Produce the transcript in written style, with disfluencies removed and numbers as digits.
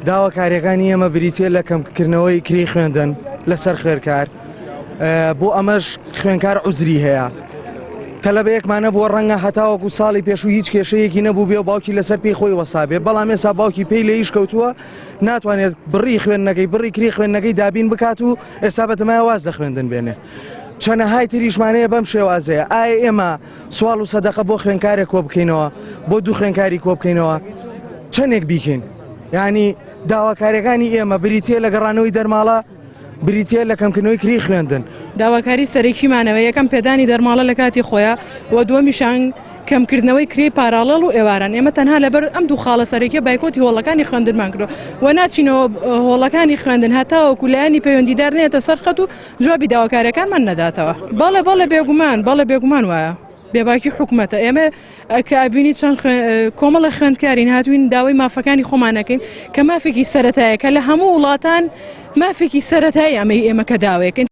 داواکاریەکانی ئێمە بریتیە لە کەمکردنەوەی کرێی خوێندن لەسەر خوێندکار، بۆ ئەمەش خوێندکار عوزری هەیە. تەلەبەیەکمان نەبووە ڕەنگە هەتاوەکو ساڵی پێشوو هیچ کێشەیەکی نەبوو بێ و باوکی لەسەر پێی خۆی وەسابێ، بەڵام ئێستا باوکی پێی لە ئیش کەوتووە ناتوانێت بڕی خوێندنەکەی بڕی کری خوێندنەکەی دابین بکات و ئێستا بەتەمایە واز لە خوێندن بێنێ. چەنەهای تریشمان هەیە بەم شێوازەیە. ئایا ئێمە سواڵ و سەدەقە بۆ خوێندکارێک کۆ بکەینەوە بۆ دوو خوێندکاری کۆ بکەینەوە چەندێک بیکەین یعنی داواکاریەکانی ئێمە بریتە لە گەڕانەوەی دەرماڵە بریتە لە کەمکردنەوەی کری خوێندن. داواکاری سەرەکیمانەوە یەکەم پێدانی دەرماڵە لە کاتی خۆیا و دووەمیشان کەمکردنەوەی کرێی پاراڵێڵ و ئێواران ئێمە تەنها لەبەر ئەم دوو خاڵە سەرەکیە بایکۆتی هۆڵەکانی خوێندنمان کردووە و ناچینەوە هۆڵەکانی خوێندن هەتاوەکو لایەنی پەیوەندیدار نێتە سەر خەت و جوابی داواکاریەکانمان نەداتەوە. بەڵێ بەڵێ بێگومان بەڵێ بێگومان وایە بێباکی حکومەتە ئێمە کە ئەبینی چەند کۆمەڵە خوێندکارین هاتوین داوای مافەکانی خۆمان نەکەین کە مافێکی سەتایە کە لە هەموو وڵاتان مافێکی سەتایی ئەمەی ئێمە کە داوەیەکەین.